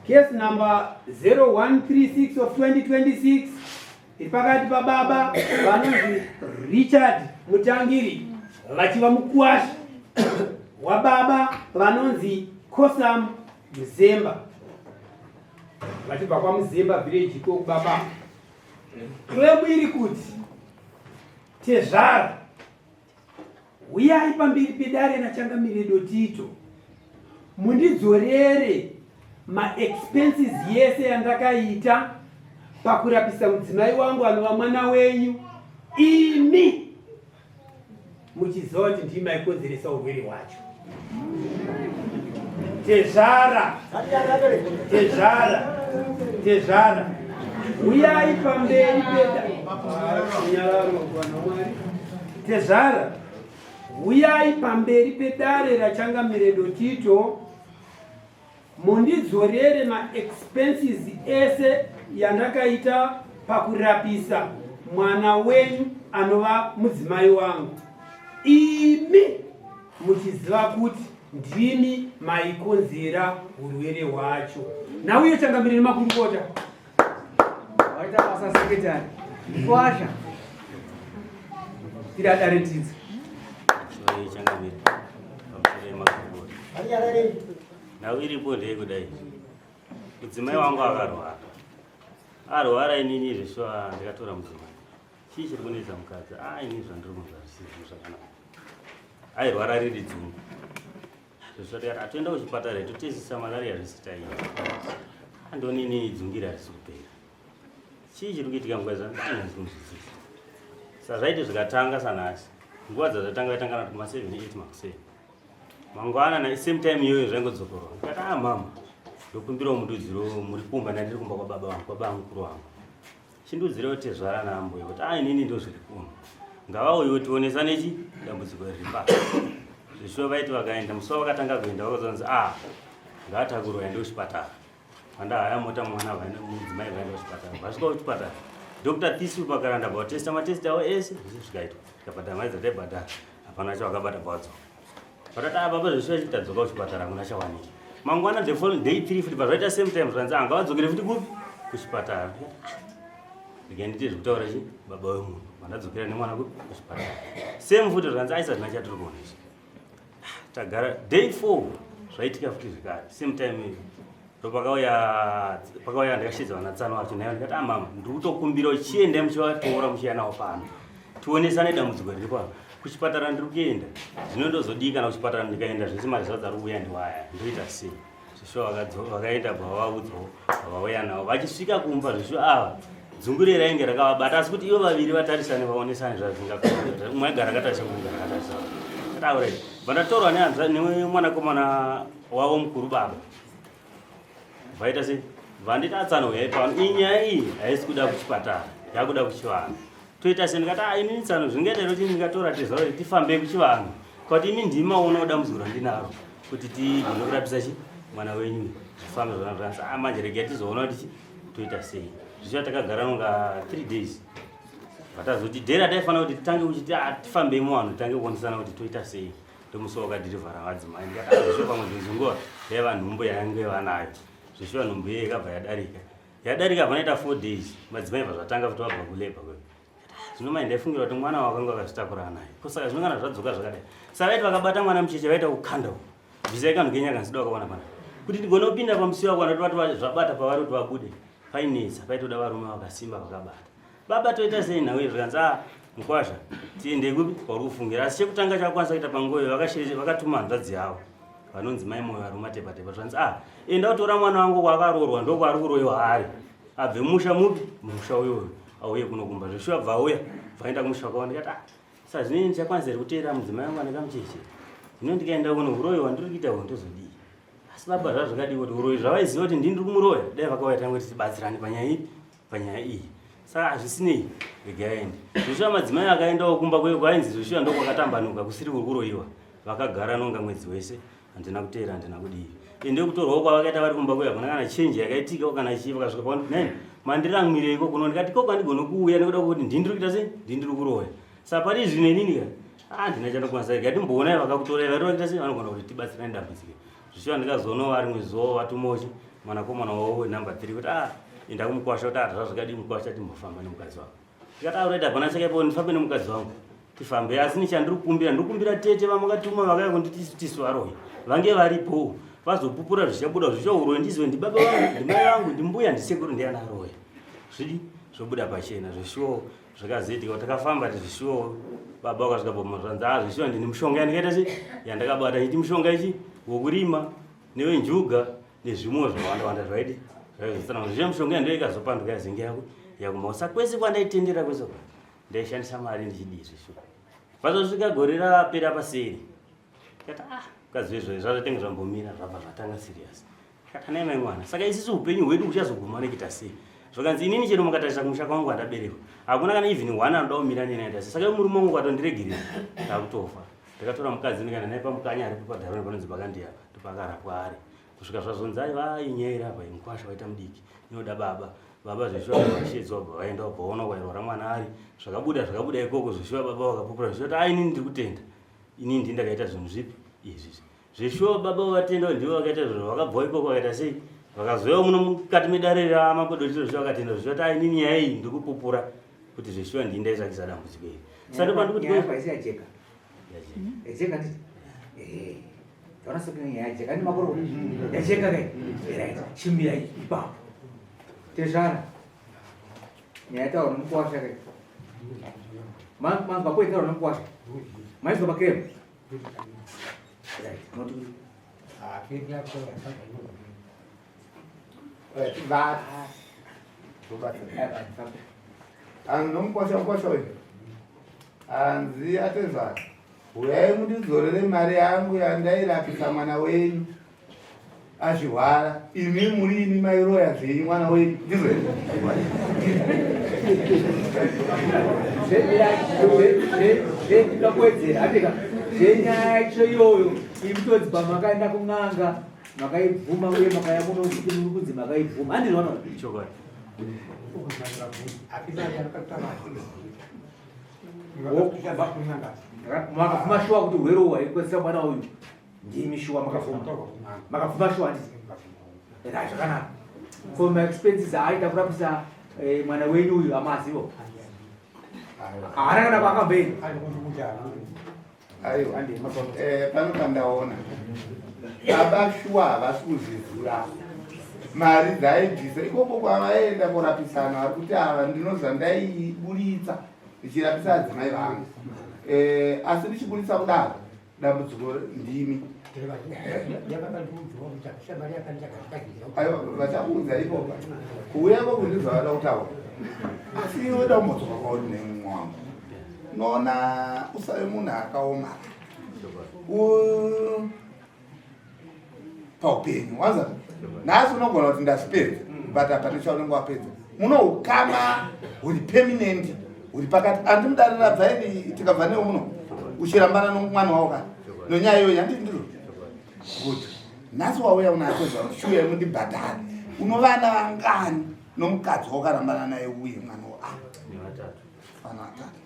Case number 0136 of 2026 iri pakati pababa vanonzi Richard Mutangiri vachiva mukuwasha wababa vanonzi Kosam Mzemba vachibva kwaMuzemba village ikoko baba. Claim iri kuti tezvara Huyai pamberi pedare raChangamire Dotito mundidzorere maexpenses yese yandakaita pakurapisa mudzimai wangu anova mwana wenyu imi muchiziva kuti ndimi maikonzeresa urwere hwacho. Tezvara, tezvara, tezvara, huyai pamberi peda Tezvara, huyai pamberi pedare raChangamire Dotito mundidzorere maexpenses ese yandakaita pakurapisa mwana wenyu anova mudzimai wangu imi muchiziva kuti ndimi maikonzera urwere hwacho. Nauye Changamire nemakurukota. Waita basa secretary. Kwasha. Tiri adare tidzi. Changamire. Pamusoro yemakurukota. Nhau iripo ndeyekudai. Mudzimai wangu akarwara. Arwara inini zveshuwa ndikatora mudzimai. Chii chiri kunetsa mukadzi? Ah ini zvandiri kunzwa zvisizvo zvakanaka. Airwara riri dzungu. Zveshuwa tikati atoenda kuchipatara totesisa malaria zvese taita. Andoni inini dzungira harisi kupera. Chii chiri kuitika mukadzi wangu? Ah handisi kunzwisisa. Sazvaiti zvikatanga sanhasi. Nguva dzazvatanga vatanga na kuma 7 8 makuseni. Mangwana na same time iyoyo zvaingodzokorwa. Ndikati ah mama ndokumbirawo mundudziro muri kumba ndandiri kumba kwababa vangu kwababa mukuru wangu. Chindudzirewo tezvara naambuya kuti ah inini ndozviri kuno. Ngavauyewo tionesane chi dambudziko riri pano. Zveshuwa vaiti vakaenda musi wavakatanga kuenda vakazonzi ah ngaatakurwe aende kuchipatara. Vandahaya mota mwana vaenda mudzimai vaenda kuchipatara. Vasvika kuchipatara Dr. Thisu pakaranda vatesta matest avo ese zvese zvikaitwa. Tikabhadhara mari dzataibhadhara hapana chavakabata padzo. Vakati ah baba zveshuwa chiti tadzoka kuchipatara hakuna chawanika. Mangwana the following day 3 futi pazvaita same time zvanzi anga vadzokere futi kupi kuchipatara. Ndikandite ndite zvekutaura chi baba wemunhu vandadzokera nemwana kupi kuchipatara. Same futi zvanzi aisa zvina chatiri kuona ichi. Tagara day 4 zvaitika futi zvekare same time iyo. Ndopakauya pakauya ndakashedza vana tsano vacho nayo ndikati ah mama ndiri kutokumbira chiendai muchivatora muchiya navo pano tionesane dambudziko riri pano kuchipatara ndiri kuenda zvino ndozodii kana kuchipatara ndikaenda zvese mari zvadza ari kuuya ndiwaya ndoita sei zvishuwa vakaenda bva vavaudzawo vavauya navo vachisvika kumba zvishuwa ava dzungu rei rainge rakavabata asi kuti ivo vaviri vatarisane vaonesane zvazvinga umwe aigara akatarisa umwe aigara akatarisa taurei bva ndatorwa nemwanakomana wavo mukuru baba vaita sei vanditi atsano huyai pano iyi nyaya iyi haisi kuda kuchipatara yakuda kuchivanhu toita sei ndikati ah, inini tsano zvingaita here kuti ndingatora tezvaro tifambe kuchivanhu kuti imi ndimi maonawo dambudziko randinaro kuti tigone kurapisa chi mwana wenyu zvifambe zvakanaka ah, manje regai tizoona kuti toita sei zvichiva takagara nonga three days vatazoti dhera taifanira kuti titange kuchiti ah, tifambei muvanhu titange kuonesana kuti toita sei ndomusi wakadhirivhara vadzimai ndikati ah, zvishuwa pamwe zvinzunguva yaiva nhumbu yainge vanayo zvishuwa nhumbu iye ikabva yadarika yadarika vanoita four days madzimai bva zvatanga kuti vabva kulebha kwe zvino mai ndaifungira kuti mwana wakanga akazvitakura anaye ko saka zvino kana zvadzoka zvakadai saka vaiti vakabata mwana mucheche vaita kukanda uku bvisai kanhu kenya kanzida wakaona pana kuti ndigone kupinda pamusiwo wako vanoti vati zvabata pavari kuti vabude painetsa paitoda varume vakasimba vakabata Baba toita sei nhau izvi zvikanzi ah mukwasha tiende kupi kwauri kufungira asi chekutanga chakakwanisa kuita panguva iyo vakashiri vakatuma hanzvadzi yavo vanonzi mai moyo vari kumatepatepa zvikanzi ah enda utora mwana wangu kwaakaroorwa ndokwaari kuroiwa ari abve musha mupi musha uyoyo auye kuno kumba zveshuwa bva auya bvaenda kumusha kwavo ndikati ah saka zvino ndichakwanisa here kuteera mudzimai wangu ane kamucheche zvino ndikaenda kuno uroyi hwandiri kuita uhu ndozodii asi baba zvazvakadii kuti uroyi zvavaiziva kuti ndini ndiri kumuroya dai vakauya tange tichibatsirane panyaya iyi panyaya iyi saka hazvisinei regai aende zveshuwa madzimai akaendawo kumba kwe kwainzi zveshuwa ndokwakatambanuka kusiri kuri kuroyiwa vakagara nonga mwedzi wese handina kuteera handina kudii ende kutorwawo kwavakaita vari kumba kwe hakuna kana change yakaitika kana chii vakasvika pa nine mandiramwireiko kuno ndikati koko handigone kuuya nekuda kwekuti ndini ndiri kuita sei ndini ndiri kuroya saka pari zvino inini ka handina chandokwanisa rega timboonai vakakutorai vari vakuita sei vanogona kuti tibatsirane dambudziko zvishuwa ndikazoonawo vari mwedzi wavo vatumochi. mwanakomana wavo wenumber 3 kuti ah enda kumukwasha kuti ah zvazvikadii mukwasha timbofamba nemukadzi wako. Ndikati alright hapana chakaipa ndifambe nemukadzi wangu tifambe asi nechandiri kukumbira ndiri kukumbira tete vamakatuma vakauya kunditi tisu varoyi vange varipo vazopupura zvichabuda zvichauroyi ndizive ndibaba vangu ndimai vangu ndimbuya ndisekuru ndiana aroya zvidi zvobuda pachena zveshuwo zvakazoitika takafamba ti zveshuwo baba vakasvika pamazvanzi a ah, zveshuwa ndine mushonga yandikaita se yandakabata chiti mushonga ichi wokurima newenjuga nezvimwewo zvakawanda wanda zvaidi zvaizotsanangura zviya mishonga yandiyo ikazopanduka yazenge yako yakumausa kwese kwandaitendera kwese ndaishandisa mari ndichidii zveshuwa pazosvika gore rapera paseri kati ah mukadzi wezvo zvazvatenge zvambomira zvabva zvatanga serious kati anai mai mwana saka isisi upenyu hwedu huchazoguma nekuita sei zvakanzi inini chero mukatarisa kumusha kwangu andaberekwa hakuna kana even one anoda kumira neni aita sei saka murume wangu ukatondiregerera ndakutofa ndakatora mukadzi ndikaenda naye pamukanya aripo padharona panonzi pakandiya ndopakarapwa ari kusvika zvazonzi aiva inyaya iri apa mukwasha waita mudiki inoda baba baba zveshuwa vashedzwa bva vaenda wabva waona kwairwara mwana ari zvakabuda zvakabuda ikoko zveshuwa baba vakapupura zveshuwa kuti a inini ndiri kutenda inini ndii ndakaita zvinhu zvipi izvi zveshuwa baba vatenda ndivo vakaita zvinhu vakabva ikoko vakaita sei vakazouya muno mukati medare ramakodotiro zveshuwa vakatenda zveshuwa kuti a inini nyaya iyi ndiri kupupura kuti zveshuwa ndii ndaitsvakisa dambudziko iri saka ndopandikuti Yajeka nditi. Eh. Taona sokini yajeka ni makoro. Yajeka kai. Right. Chimira ipapo. Tezvara. Nyaya taona mukwasha kai. Man man papo taona mukwasha. Maizwa bakem. Right. Not Ah, Right. Hanzi nomukwasha mukwasha uyu hanzi atezvara huyai mundidzorere mari yangu yandairapisa mwana wenyu azvihwara imi muri imi mairoya zvenyu mwana wenyu ndizvo here kuwedzera andika zvenyaya yacho iyoyo iri pamakaenda kun'anga makaibvuma uye makaya muno kuti muri kunzi makaibvuma handizvona chokwadi makabvuma shuwa kuti urwere uhu haikwesera mwana uyu ndimi shuwa makabvuma makabvuma shuwa handiti ra zvakanaka ko maexpenses aaita kurapisa eh, mwana wenyu uyu amazivo haana kana kwaakambeni Aiwa, eh, pano pandaona baba shuwa havasi kuzvizura mari dzaibvisa ikoko kwavaenda korapisana vari kuti ava ndinoza ndaiburitsa ndichirapisa adzimai vangu eh, asi ndichiburitsa kudaro dambudziko ndimi aiwa vachakuudza ipopa kuuya ikoko ndizvavada kutaura asi iwe dambudziko kwauri nemumwe wangu Unoona usave munhu akaoma paupenyu waza nhasi unogona kuti ndazvipedza but hapana chaunenge wapedza muno ukama huri permanent huri pakati andimudarira bvaini tikabva newe muno uchirambana nomwana wavo kana nonyaya iyoyi handii ndizvo good nhasi wauya unatozva shuya mundibhadhare unovana vangani nomukadzi wakarambana naye uye mwana wa ah. Vana vatatu.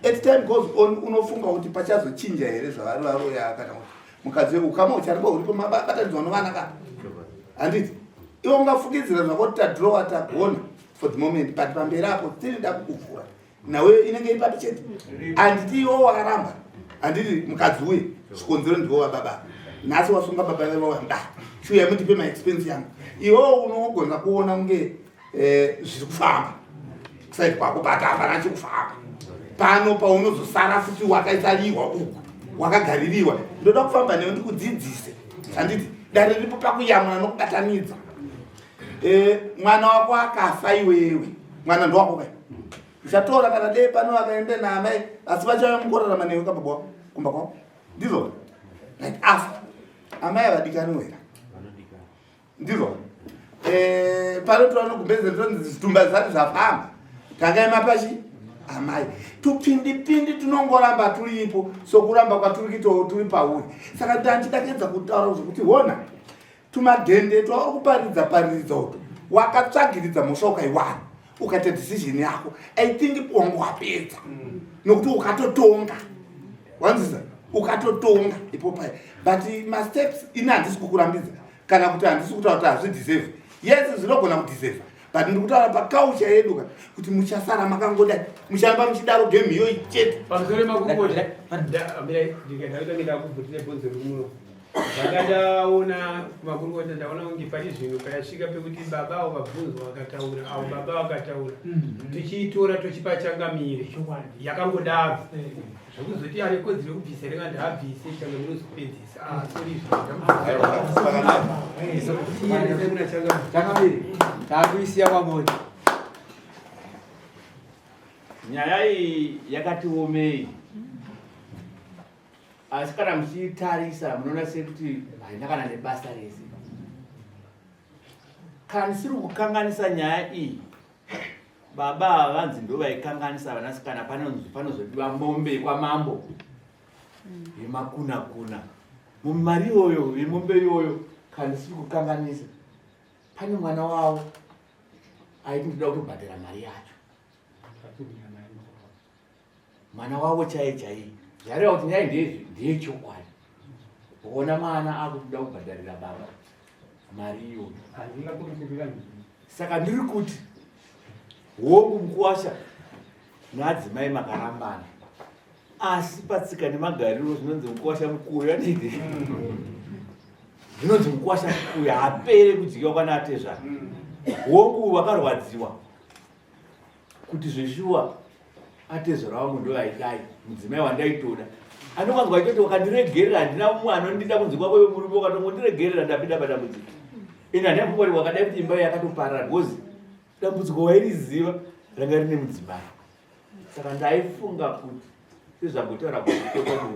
At time goes on unofunga kuti pachazochinja here zvavari varoya kana kuti mukadzi ukama ucharamba uripo mabatanidzwa novana ka handiti iwe ungafungidzira zvako kuti tadrowa tagona for the moment but pamberi apo tiri da kukuvhura nawe inenge iri papi chete handiti iwo wakaramba handiti mukadzi uye zvikonzero ndiwo wababa nhasi wasunga baba vevauya muda chiuya mundipe maexpense yangu iwewo unogona kuona kunge eh, zviri kufamba kusaidi kwako but hapana chikufamba pano paunozosara futi wakaisaliwa uku wakagaririwa ndoda kufamba newe ndikudzidzise handiti dare riripo pakuyamura nokubatanidza eh, mwana wako akafa iwewe mwana ndowako kai uchatora kana dee pano akaende naamai asi vachauya mukurarama newe kababa wako kumba kwako ndizvo like afa amai havadikani wera ndizvo eh, pano tinogumbeze tonzi zvitumba zvisati zvafamba takaema pachi amai tupindipindi tunongoramba turipo sokuramba kwaturi kuitawo turi pauri saka ndandida kuedza kutaura zvekuti hona tumadhende twauri kuparidza paridza uto wakatsvagiridza mhosva ukaiwana ukaita decision yako i think wanga wapedza nokuti ukatotonga wanzisa ukatotonga ipo paya but masteps ini handisi kukurambidza. Kana kuti handisi kutaura kuti hazvideserve. Yes, zvinogona kudeserve, but ndiri kutaura paculture yedu ka, kuti muchasara makangodai, mucharamba muchidaro game iyoyi chete. Pamusoro makurukota, ndikadakutange ndakubvutire bhonzo rumuno. Zvakandaona kumakurukota, ndaona kunge pari zvino payasvika pekuti baba avo vabvunzwa vakataura, avo baba vakataura, tichiitora tochipa changamire yakangodaro. Zvekuzoti ane kodzero yekubvisa ringa ndaabvise, changamire uzopedzisa. Ah, sorry, zvo changamire. Changamire, takuisiya kwamuri. Nyaya iyi yakati omei, asi kana muchiitarisa munoona sekuti haina kana nebasa rese. Kana ndisiri kukanganisa nyaya iyi, baba ava vanzi ndo vaikanganisa vanasikana. Panozodiwa mombe kwamambo yemakuna kuna. Mumari iyoyo yemombe iyoyo, kana ndisiri kukanganisa, pane mwana wavo aiti ndoda kutobhadhara mari yacho, mwana wavo chaiye chaiye. Zvareva kuti nyaya ndezvi ndeyechokwadi. Ukaona mwana akutoda kubhadharira baba mari iyoyo, saka ndiri kuti hongu, mukuwasha naadzimai makarambana, asi patsika nemagariro zvinonzi mukuwasha mukuyu, andidi zvinonzi mukuwasha mukuyu hapere kudyiwa kwana atezvara. Hongu, vakarwadziwa kuti zveshuwa atezvara vangu ndo vaidai mudzimai wandaitoda. Anokanzwa itoti wakandiregerera, handina mumwe anondida kunzi kwako iwe murume, ukatongondiregerera ndapinda padambudziko. Ine handina kuti wakadai kuti imba yakatoparara, because dambudziko wairiziva ranga rine mudzimai. Saka ndaifunga kuti sezvambotaura kuti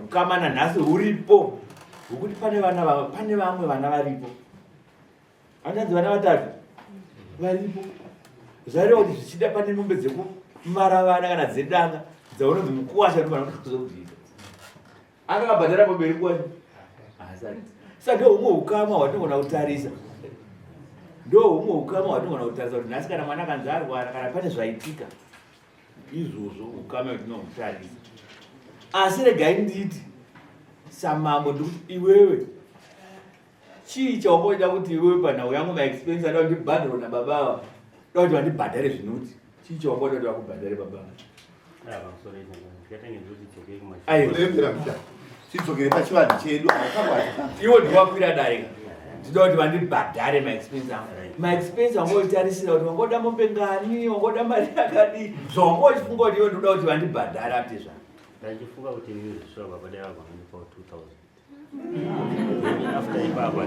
ukama nanhasi huripo, hwekuti pane vana pane vamwe vana varipo, handanzi vana vatatu varipo. Zvareva kuti zvichida pane mombe dzekumara vana kana dzedanga dzaunonzi mukuwasha ndofana kuzobvisa. Akakabhadhara mombe iri kuwasha asati. Saka ndo humwe ukama hwatinogona kutarisa, ndo humwe ukama hwatinogona kutarisa kuti nhasi kana mwana akanzi arwara kana pane zvaitika izvozvo, ukama hwatinokutarisa. Asi regai nditi samambo, ndikuti iwewe chii chaungoita kuti iwewe panhau yangu, maexpense ada kundibhadharwa nababa ava, da kuti vandibhadhare zvinoti chii chaungoita kuti vakubhadhare baba ava? Ah, pamusoro ndikatange ndoti dzokei kumashure. Aiwa. Kurembera mucha tidzokere pachivanhu chedu, haukarwadza. Iwo ndiwakwira darika, ndinoda kuti vandibhadhare maexpense angu. Maexpense wangoitarisira kuti wangoda mombe ngani, wangoda mari yakadii, zvawanga uchifunga kuti iwe ndinoda kuti vandibhadhare atizva. Ndachifunga kuti inini zvishuwa baba dai vagona ndipawo 2000. Then after ipapo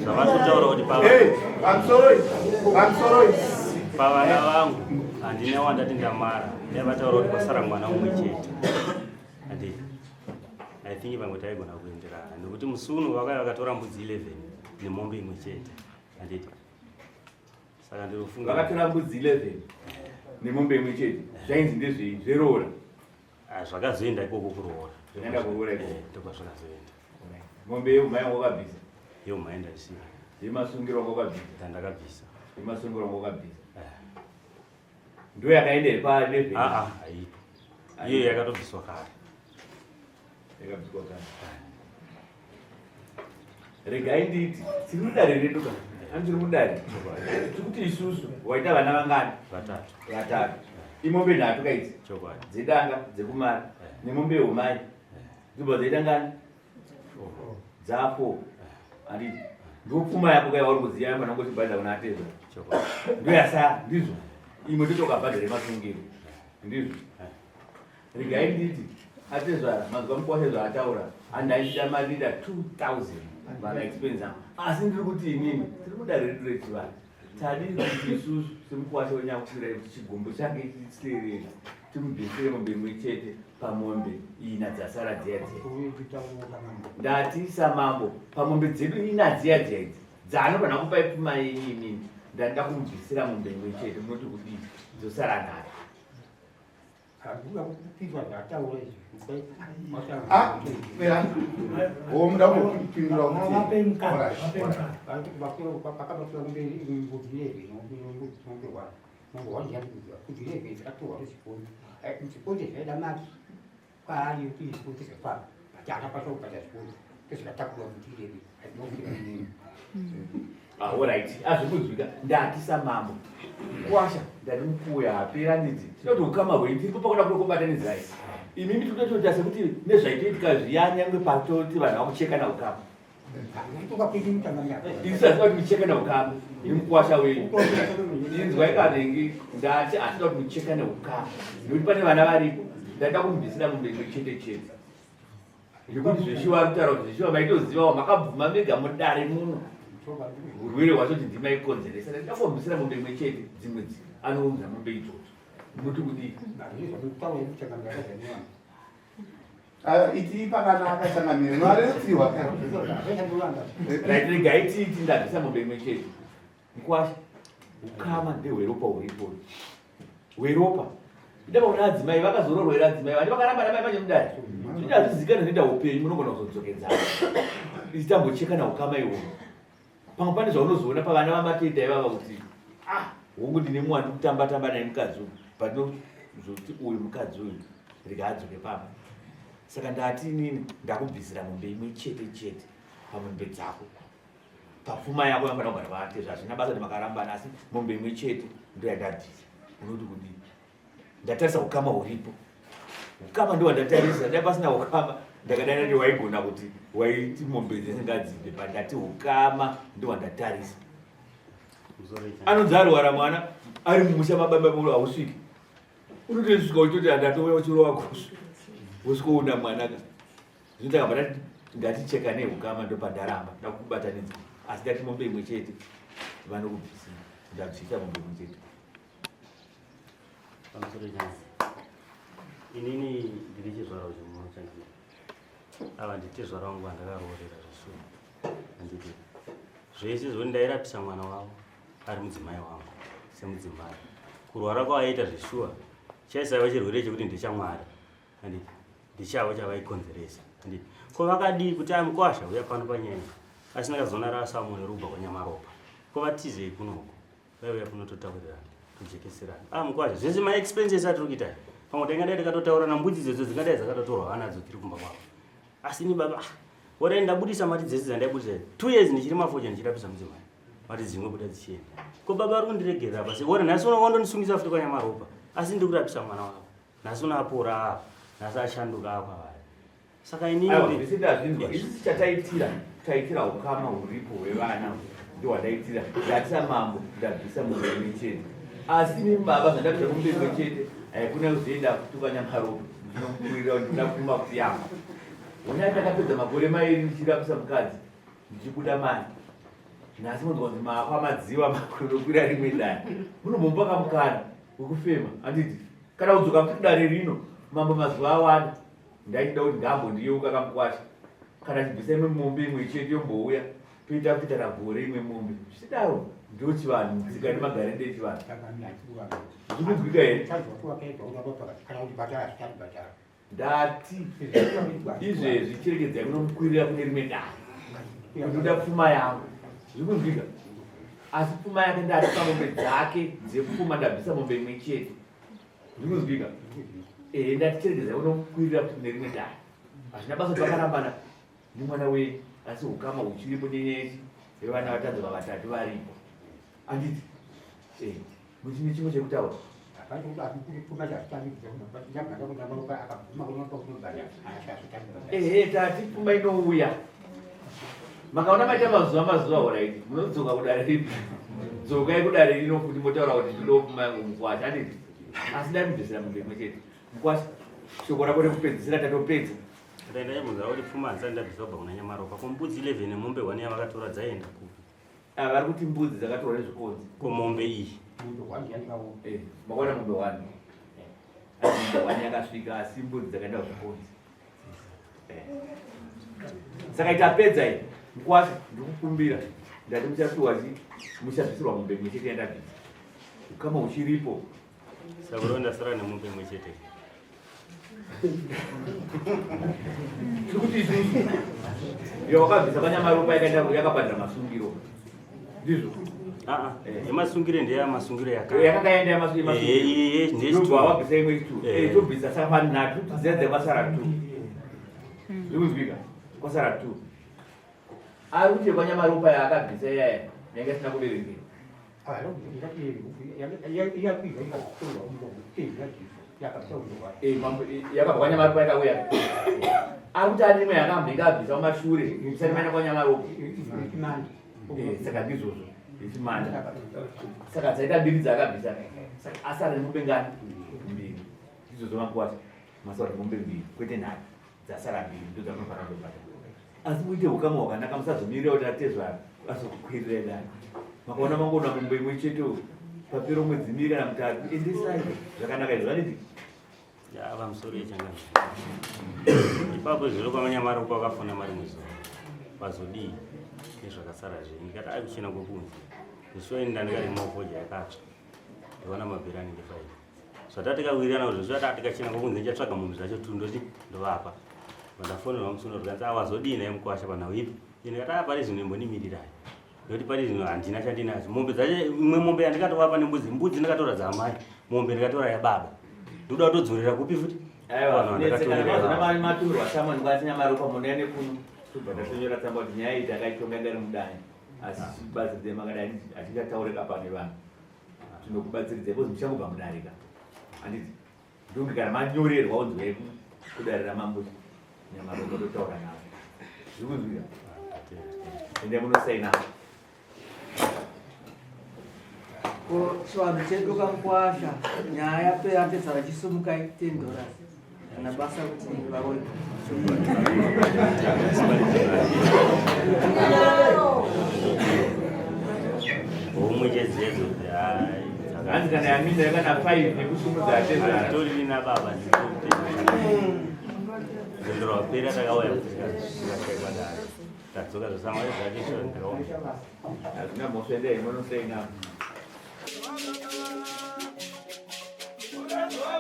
zvavari kutaura kuti Hey, pamusoroi, pamusoroi. Pavana vangu handina wandati ndamara. Dai vataura kuti kwasara mwana umwe chete, handii? I think pamwe taigona kuenderana, nekuti musi uno vakauya vakatora mbudzi 11 nemombe imwe chete, handiti? Saka ndinofunga Vakatora mbudzi 11 nemombe imwe chete, zvainzi ndezvei, zveroora? Ah, zvakazoenda ikoko kuroora. Zvakaenda kuroora ikoko. Eh, ndokwazvakazoenda. Mombe yeumai wanga wakabvisa? Yeumai ndaisiya. Yemasungiro wanga wakabvisa? Ndandakabvisa. Yemasungiro wanga wakabvisa ndo yakaenda yepa 11? Ah, ah, haipo iyo, yakatobviswa kare. Yakabviswa kare. Regai nditi tiri mudare redu ka, ani tiri mudare, tiri kuti isusu waita vana vangani? Vatatu. Vatatu. Imombe nhatu kaidzi? Chokwadi. Dzedanga, dzekumara nemombe yeumai, dzobva dzaita ngani? Dzafo, handiti? Ndopfuma yako kai wauri kuziya pana ngochibhadhara kuna atezva? Chokwadi. Ndoyasara, ndizvo? Imwe totokabhadhara yemasungiro, ndizvo? Regai nditi atezvara, mazuva mukwashe zvaataura, handaida marida 2000 vana expense angu, asi ndiri kuti inini tiri mudare redu rechivanhu, tadii kuti isusu semukwashe wenyakukwira kuti chigumbu chake chiterere, timubvisire mombe imwe chete pamombe ina dzasara dziya dziya. Ndati samambo, pamombe dzedu ina dziya dziya idzi dzaanofanira kupa ipfuma yenyu, inini ndandida kumubvisira mombe imwe chete. Munoti kudii? Dzosara nhatu. Ah, mira. Oh, muda kupindura kuti. Vape mukana, Alright, vape alright. mukana. Pakabatsira kumberi mbudzi 11 mombe one, mombe one mbudzi 11 dzakatorwa nechikonde. Chikonde zvaida mari kwaari kuti chikonde zvefamba, but akakwanisa kubhadhara chikonde ndozvakatakurwa mbudzi 11. Ah, alright azvikunzwika ndati samambo kwasha ndati mukuya hapera ndidzi tinoti ukama hwenyu tiripo pakuda kuda kubatanidzai imimi tikutotoita sekuti nezvaitoitika zviya nyangwe patoti vanhu vakuchekana ukama isu hatida kuti muchekane ukama nemukwasha wenyu inzwai kanenge ndati hatida kuti muchekane ukama nekuti pane vana varipo ndaida kumubvisira mombe imwe chete chete Zvekuti zveshuwa ari kutaura kuti zveshuwa maitozivawo makabvuma mega mudare muno urwere hwacho kuti ndimaikonzeresa ndafombisira mombe imwe chete dzimwe dzi anounza mombe idzodzo munoti kudii Iti pakanaka changamire marerutsirwa right regai tiiti ndabvisa mombe imwe chete Mkwasha, ukama ndehweropa huripo. Hweropa. Ida vaona adzimai vakazororwa here adzimai vati vakaramba namai manje mudare. Zvinoita hazvizikane zvinoita upenyu munogona kuzodzokedzana. Ichi tambochekana ukama ihwohwo. Pamwe pane zvaunozoona pavana vamatenda ivava kuti ah hongu ndine mwana ndikutamba tamba naye mukadzi uyu but nozoti uyu mukadzi uyu rega adzoke pamba. Saka ndati inini ndakubvisira mombe imwe chete chete pamombe dzako. Pafuma yako yanofanira kugara paatezva hazvina basa kuti makarambana asi mombe imwe chete ndoyandabvisa unoti kudii ndatarisa ukama huripo ukama ndo wandatarisa dai pasina ukama ndakadai ndati waigona kuti waiti mombe dzese ngadzibve but ndati ukama ndo wandatarisa anonzi arwara mwana ari mumusha mababa hausviki unotosvika uchitoti andatouya uchirova kusvi wosvikoona mwana ka Zvino takabva tati ngaticheka nehukama ndopandaramba ndakubatanidza asi ndati mombe imwe chete vanokubvisira ndabvisa mombe imwe chete. Pamusoro changu inini ndiri chizvarwa chemuno changu ava nditezvara vangu vandakaroorera zveshuwa handiti zvese zvekuti ndairapisa mwana wavo ari mudzimai wangu semudzimai kurwara kwaaita zveshuwa chaisava chirwere chekuti ndechamwari handiti ndichavo chavaikonzeresa handiti ko vakadii kuti amukwasha uya pano panyaya asi ndakazoona rasamune rubva kwanyamaropa ko vatizei kunoko vaiuya kuno totaurirana tojekeserana ah mukwasha zvese maexpenses atiri kuita pamwe taingadai takatotaurana mbudzi dzedzo dzingadai dzakatotorwa vanadzo tiri kumba kwavo asi ni baba ah, ore ndabudisa mari dzese dzandaibudisa two years ndichiri mafoja ndichirapisa mudzimai mari dzimwe buda dzichienda ko baba ari kundiregerera pasi ore nhasi unondondisungisa futi kwanyamaropa asi ndiri kurapisa mwana wavo nhasi unapora nhasi ashanduka akwavari saka inini ndazvinzwa isusu chataitira taitira ukama huripo hwevana ndohwataitira ndatisa mambo ndabvisa munhu umwe chete asi ini baba zvandabvisa mumbe umwe chete haikuna kuzoenda kutuka nyamaropa ndinokukwirira ndinoda kuma kuti yangu honai ndakapedza makore mairi ndichirapisa mukadzi ndichibuda mari nhasi munzwa kunzi maakwa madziwa makunokwira rimwe dare munombomupa kamukana wekufema handiti kana kudzoka futi kudare rino mambo mazuva awanda ndaitida kuti ngaambondiyeuka kamukwasha kana chibvisa imwe mombe imwe chete yombouya toita kuti kana gore imwe mombe zvichidaro ndo chivanhu tsika nemagariro echivanhu zvikunzwika here Ndati izvezvi chiregedzai kunomukwirira kune rimwe dare ndoda pfuma yangu zviri kunzwika asi pfuma yake ndati pamombe dzake dzepfuma ndabvisa mombe imwe chete zviri kunzwika ehe ndati chiregedzai kunomukwirira kuti kune rimwe dare hazvina basa kuti vakarambana nemwana wenyu asi ukama huchiripo nenyaya yevana vatadzoka vatatu varipo Anditi. Eh, muchine chimwe chekutaura. Ehe, tati pfuma inouya. Makaona maita mazuva mazuva horaiti munodzoka kudare ripi? Dzokai kudare rino futi motaura kuti ndinoda pfuma yangu mukwasha anditi. Asi dai mubvisira mombe imwe chete. Mukwasha, shoko rako rekupedzisira tatopedza. Ndaenda munhu kuti pfuma handisati ndabvisa kubva kuna Nyamaropa. Ko mbudzi 11 nemombe 1 yavakatora dzaienda kupi? Ah, vari kuti mbudzi dzakatorwa nezvikonzi. Ko mombe iyi? Mombe one yandikaona. Eh, makaona mombe one. Mombe one yakasvika asi mbudzi dzakaenda kuzvikonzi. Eh. Saka itapedza iyi. Mkwasha ndikukumbira ndati muchapiwa chi muchabvisirwa mombe imwe chete yandabvisa. Ukama uchiripo. Saka ndasara nemombe imwe chete. Tiri kuti isusu iyo wakabvisa panyamaropa yakaenda yakabhadhara masungiro ndizvo ah, ah. Eh. yemasungiro ndeyamasungiro yakanga yaenda yamasungirobva eh, wabvisa imwe tu eh, tobvisa saka panhatu dziya dzakwasara tu zvikunzwika kwasara tu. Ari kuti yekwaNyamaropa yaakabvisa iyaya yanga isina kuverengera. Yakabva kwaNyamaropa yakauya. Ari kuti ane imwe yaakambenge abvisa kumashure isati maenda kwaNyamaropa. Saka ndizvozvo yechimanda. Saka dzaita mbiri dzaakabvisa. Saka asara nemombe ngani? Mbiri. Ndizvozvo makuwasha. Masara nemombe mbiri kwete nhatu. Dzasara mbiri ndodzamunofanira kundobata. Asi muite hukama hwakanaka musazomirira kuti atezvara azokukwirirai dare. Makaona mangoona mombe imwe chete papero mwedzi miviri kana mutatu endesai zvakanaka izvo vaniti Ya pamusoro yechangamire. Ipapo zviro kwaManyamaruko wakafona mari muzuva. Vazodii nezvakasara zve ndikati ai kuchena kwekunze. Zveshuwa ini ndandikarimawo fodya yakatsva. Ndikaona mabhera anenge five. Zvatakawirirana kuti zveshuwa tatikachena kwekunze ndichatsvaga mombe dzacho tu ndoti ndovapa. Vandafonerwa musi uno zvikanzi ah wazodii naye mukwasha panhau ipi? Ini ndikati ah pari zvino imbonimirirai. Nekuti pari zvino handina chandinacho. Mombe dzacho imwe mombe yandikatovapa nembudzi, mbudzi ndakatora dzaamai, mombe ndikatora yababa. Ndoda kutodzorera kupi futi? Aiwa, netsekana matumirwa tsamba ndikwanisa nyamaropa munouya nekuno. Tobva tatonyora tsamba kuti nyaya iyi takaitonga ndari mudare. Asi batsiridze makadai hatichataurika pano nevanhu. Tinokubatsiridza because muchangobva mudare ka. Handiti ndonge kana manyorerwa unzwe kudare ramambo Nyamaropa totaura navo. Zviri kunzwika? Ende munosaina. Ko chivanhu chedu kamukwasha nyaya yapera tezara chisumukai 10 dollars kana basa kuti vaone. Homwe chedzedzo hanzi kana yaminda yakana 5 nekusumudza atezara. Nditori nababa ndikuti. Rwendo rwapera takauya tikashaikwa dare. Tadzoka zvesamari zvacho izvo ndikaona. Hazvina mhosva endai munosaina.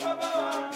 Baba,